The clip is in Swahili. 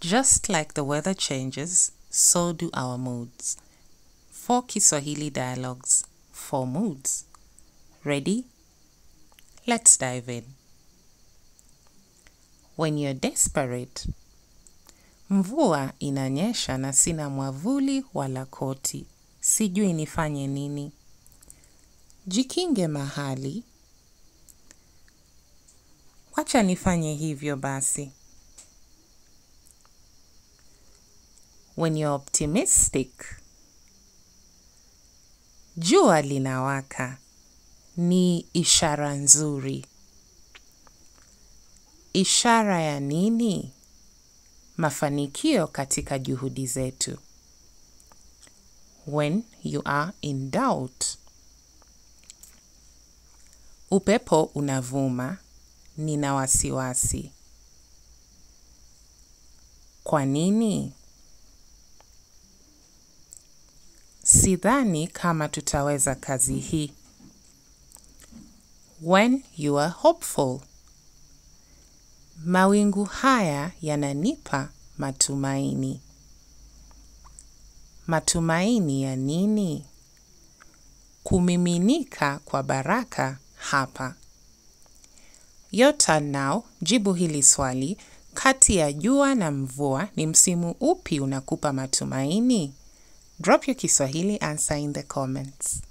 Just like the weather changes, so do our moods. 4 Kiswahili dialogues, 4 moods. Ready? Let's dive in. When you're desperate. Mvua inanyesha na sina mwavuli wala koti. Sijui nifanye nini. Jikinge mahali. Wacha nifanye hivyo basi. When you're optimistic. Jua linawaka. Ni ishara nzuri. Ishara ya nini? Mafanikio katika juhudi zetu. When you are in doubt. Upepo unavuma, nina wasiwasi. Kwa nini? Sidhani kama tutaweza kazi hii. When you are hopeful. Mawingu haya yananipa matumaini. Matumaini ya nini? Kumiminika kwa baraka hapa. Your turn now, jibu hili swali, kati ya jua na mvua ni msimu upi unakupa matumaini? Drop your Kiswahili answer in the comments.